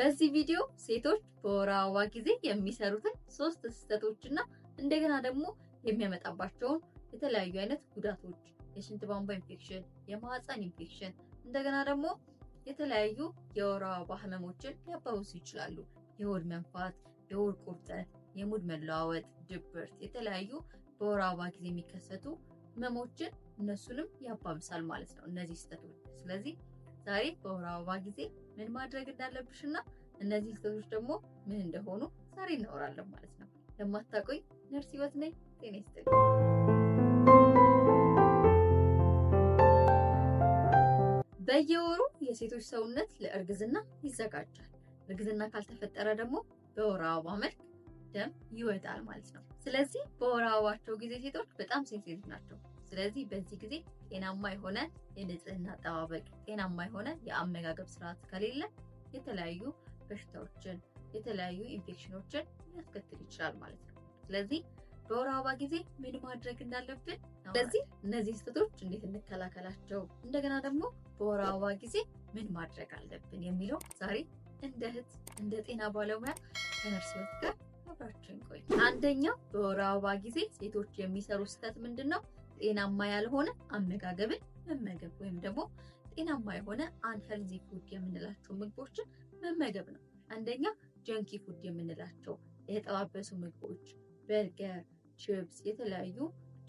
በዚህ ቪዲዮ ሴቶች በወር አበባ ጊዜ የሚሰሩትን 3 ስህተቶችና እንደገና ደግሞ የሚያመጣባቸውን የተለያዩ አይነት ጉዳቶች፣ የሽንት ቧንቧ ኢንፌክሽን፣ የማህፀን ኢንፌክሽን፣ እንደገና ደግሞ የተለያዩ የወር አበባ ህመሞችን ሊያባብሱ ይችላሉ። የሆድ መንፋት፣ የሆድ ቁርጠት፣ የ mood መለዋወጥ፣ ድብርት፣ የተለያዩ በወር አበባ ጊዜ የሚከሰቱ ህመሞችን እነሱንም ያባብሳል ማለት ነው እነዚህ ስህተቶች። ስለዚህ ዛሬ በወር አበባ ጊዜ ምን ማድረግ እንዳለብሽና እነዚህ ስህተቶች ደግሞ ምን እንደሆኑ ዛሬ እናወራለን ማለት ነው። ለማታውቁኝ ነርስ ህይወት ነኝ። ጤና ይስጥልኝ። በየወሩ የሴቶች ሰውነት ለእርግዝና ይዘጋጃል። እርግዝና ካልተፈጠረ ደግሞ በወር አበባ መልክ ደም ይወጣል ማለት ነው። ስለዚህ በወር አበባቸው ጊዜ ሴቶች በጣም ሴንሲቲቭ ናቸው። ስለዚህ በዚህ ጊዜ ጤናማ የሆነ የንጽህና አጠባበቅ፣ ጤናማ የሆነ የአመጋገብ ስርዓት ከሌለ የተለያዩ በሽታዎችን፣ የተለያዩ ኢንፌክሽኖችን ሊያስከትል ይችላል ማለት ነው። ስለዚህ በወር አበባ ጊዜ ምን ማድረግ እንዳለብን፣ ስለዚህ እነዚህ ስህተቶች እንዴት እንከላከላቸው፣ እንደገና ደግሞ በወር አበባ ጊዜ ምን ማድረግ አለብን የሚለው ዛሬ እንደ እህት እንደ ጤና ባለሙያ ከነርስ ህይወት ጋር አብራችን ቆዩ። አንደኛው በወር አበባ ጊዜ ሴቶች የሚሰሩ ስህተት ምንድነው? ጤናማ ያልሆነ አመጋገብን መመገብ ወይም ደግሞ ጤናማ የሆነ unhealthy food የምንላቸው ምግቦችን መመገብ ነው። አንደኛ junky food የምንላቸው የተጠባበሱ ምግቦች፣ በርገር፣ ቺፕስ፣ የተለያዩ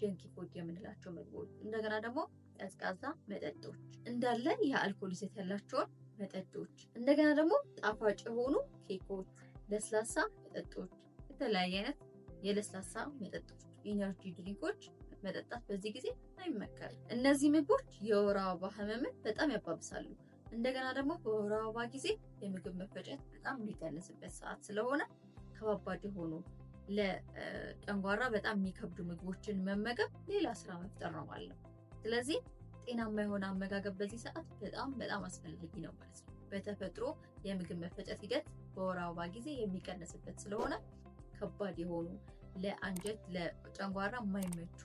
junky food የምንላቸው ምግቦች፣ እንደገና ደግሞ ቀዝቃዛ መጠጦች፣ እንዳለ የአልኮል ይዘት ያላቸውን መጠጦች፣ እንደገና ደግሞ ጣፋጭ የሆኑ ኬኮች፣ ለስላሳ መጠጦች፣ የተለያየ አይነት የለስላሳ መጠጦች፣ energy drink ኦች መጠጣት በዚህ ጊዜ አይመከርም። እነዚህ ምግቦች የወር አበባ ህመምን በጣም ያባብሳሉ። እንደገና ደግሞ በወር አበባ ጊዜ የምግብ መፈጨት በጣም የሚቀንስበት ሰዓት ስለሆነ ከባባድ የሆኑ ለጨንጓራ በጣም የሚከብዱ ምግቦችን መመገብ ሌላ ስራ መፍጠር ነው ማለት ነው። ስለዚህ ጤናማ የሆነ አመጋገብ በዚህ ሰዓት በጣም በጣም አስፈላጊ ነው ማለት ነው። በተፈጥሮ የምግብ መፈጨት ሂደት በወር አበባ ጊዜ የሚቀንስበት ስለሆነ ከባድ የሆኑ ለአንጀት ለጨንጓራ የማይመቹ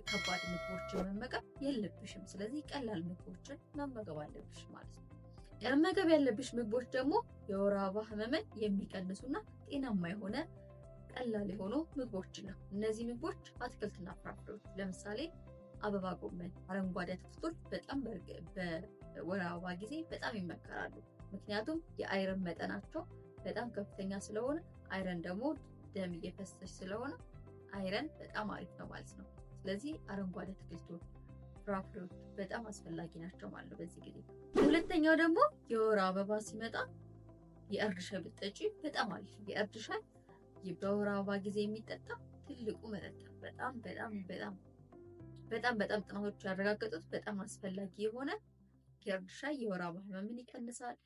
ከባድ ምግቦችን መመገብ የለብሽም። ስለዚህ ቀላል ምግቦችን መመገብ አለብሽ ማለት ነው። መመገብ ያለብሽ ምግቦች ደግሞ የወር አበባ ህመምን የሚቀንሱና ጤናማ የሆነ ቀላል የሆኑ ምግቦችን ነው። እነዚህ ምግቦች አትክልትና ፍራፍሬዎች፣ ለምሳሌ አበባ ጎመን፣ አረንጓዴ አትክልቶች በጣም በወር አበባ ጊዜ በጣም ይመከራሉ። ምክንያቱም የ iron መጠናቸው በጣም ከፍተኛ ስለሆነ፣ iron ደግሞ ደም እየፈሰሽ ስለሆነ iron በጣም አሪፍ ነው ማለት ነው። ስለዚህ አረንጓዴ አትክልቶች፣ ፍራፍሬዎች በጣም አስፈላጊ ናቸው ማለት ነው በዚህ ጊዜ። ሁለተኛው ደግሞ የወር አበባ ሲመጣ የእርድ ሻይ ብትጠጪ በጣም አሪፍ። የእርድ ሻይ በወር አበባ ጊዜ የሚጠጣ ትልቁ መጠጥ በጣም በጣም በጣም በጣም በጣም ጥናቶች ያረጋገጡት በጣም አስፈላጊ የሆነ የእርድ ሻይ የወር አበባ ህመምን ይቀንሳል።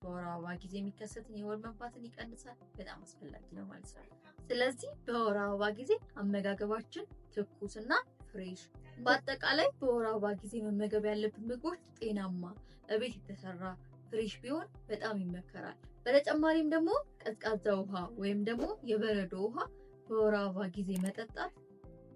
በወር አበባ ጊዜ የሚከሰትን የሆድ መንፋትን ይቀንሳል። በጣም አስፈላጊ ነው ማለት ነው። ስለዚህ በወር አበባ ጊዜ አመጋገባችን ትኩስና fresh፣ በአጠቃላይ በወር አበባ ጊዜ መመገብ ያለብን ምግቦች ጤናማ፣ እቤት የተሰራ fresh ቢሆን በጣም ይመከራል። በተጨማሪም ደግሞ ቀዝቃዛ ውሃ ወይም ደግሞ የበረዶ ውሃ በወር አበባ ጊዜ መጠጣት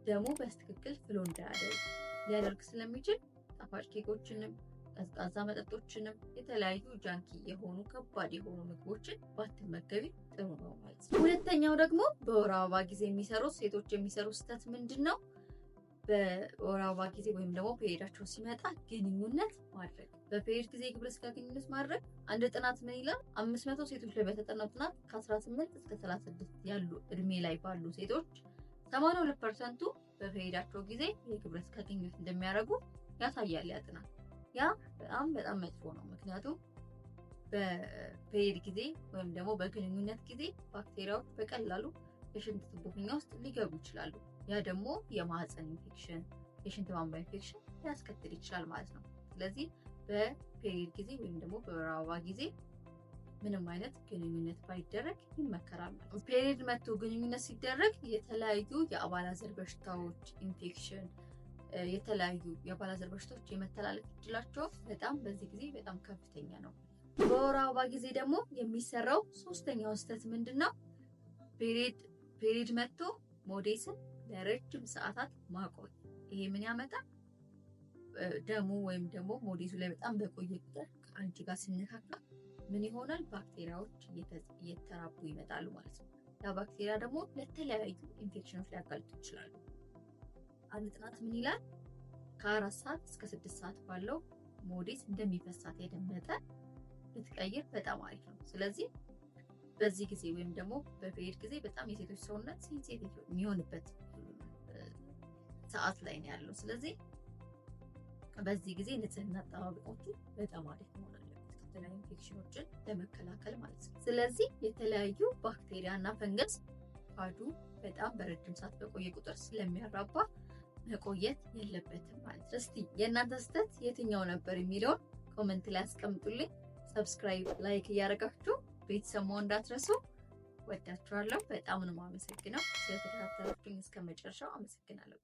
ደሙ በትክክል flow እንዳያደርግ ሊያደርግ ስለሚችል ጣፋጭ ኬኮችንም ቀዝቃዛ መጠጦችንም የተለያዩ junky የሆኑ ከባድ የሆኑ ምግቦችን ባትመገቢ ጥሩ ነው ማለት ነው። ሁለተኛው ደግሞ በወር አበባ ጊዜ የሚሰሩት ሴቶች የሚሰሩት ስህተት ምንድን ነው? በወር አበባ ጊዜ ወይም ደግሞ period ኣቸው ሲመጣ ግንኙነት ማድረግ። በ period ጊዜ ግብረ ስጋ ግንኙነት ማድረግ አንድ ጥናት ምን ይላል? 500 ሴቶች ላይ በተጠናው ጥናት ከ18 እስከ 36 ያሉ እድሜ ላይ ባሉ ሴቶች 82% በ period ኣቸው ጊዜ የግብረ ስጋ ግንኙነት እንደሚያደርጉ ያሳያል ያ ጥናት። ያ በጣም በጣም መጥፎ ነው። ምክንያቱም በ period ጊዜ ወይም ደግሞ በግንኙነት ጊዜ ባክቴሪያዎች በቀላሉ የሽንት ቱቦ ፊኛ ውስጥ ሊገቡ ይችላሉ። ያ ደግሞ የማህፀን ኢንፌክሽን፣ የሽንት ቧንቧ ኢንፌክሽን ሊያስከትል ይችላል ማለት ነው። ስለዚህ በ period ጊዜ ወይም ደግሞ በወር አበባ ጊዜ ምንም አይነት ግንኙነት ባይደረግ ይመከራል ማለት ነው። period መጥቶ ግንኙነት ሲደረግ የተለያዩ የአባላዘር በሽታዎች ኢንፌክሽን፣ የተለያዩ የአባላዘር በሽታዎች የመተላለፍ እድላቸው በጣም በዚህ ጊዜ በጣም ከፍተኛ ነው። በወር አበባ ጊዜ ደግሞ የሚሰራው ሶስተኛው ስህተት ምንድነው? period መጥቶ ሞዴስን ለረጅም ሰዓታት ማቆየት። ይሄ ምን ያመጣል? ደሙ ወይም ደግሞ ሞዴሱ ላይ በጣም በቆየ ቁጥር ከአንቺ ጋር ሲነካካ ምን ይሆናል? ባክቴሪያዎች እየተራቡ ይመጣሉ ማለት ነው። ያ ባክቴሪያ ደግሞ ለተለያዩ ኢንፌክሽኖች ሊያጋልጡ ይችላሉ። አንድ ጥናት ምን ይላል? ከ4 ሰዓት እስከ 6 ሰዓት ባለው ሞዴስ እንደሚፈሳት የደም መጠን ብትቀይር በጣም አሪፍ ነው። ስለዚህ በዚህ ጊዜ ወይም ደግሞ በ period ጊዜ በጣም የሴቶች ሰውነት sensitive የሚሆንበት ሰዓት ላይ ነው ያለው። ስለዚህ በዚህ ጊዜ ንጽህና አጠባበቆቹ በጣም አሪፍ መሆን አለበት፣ ከተለያዩ ኢንፌክሽኖችን ለመከላከል ማለት ነው። ስለዚህ የተለያዩ ባክቴሪያ እና ፈንገስ pad ኡ በጣም በረጅም ሰዓት በቆየ ቁጥር ስለሚያራባ መቆየት የለበትም ማለት ነው። እስቲ የእናንተ ስህተት የትኛው ነበር የሚለውን comment ላይ አስቀምጡልኝ። Subscribe፣ like እያደረጋችሁ ቤተሰብ መሆን እንዳትረሱ። ወዳችኋለሁ። በጣም ነው የማመሰግነው ስለተከታተላችሁኝ እስከ መጨረሻው አመሰግናለሁ።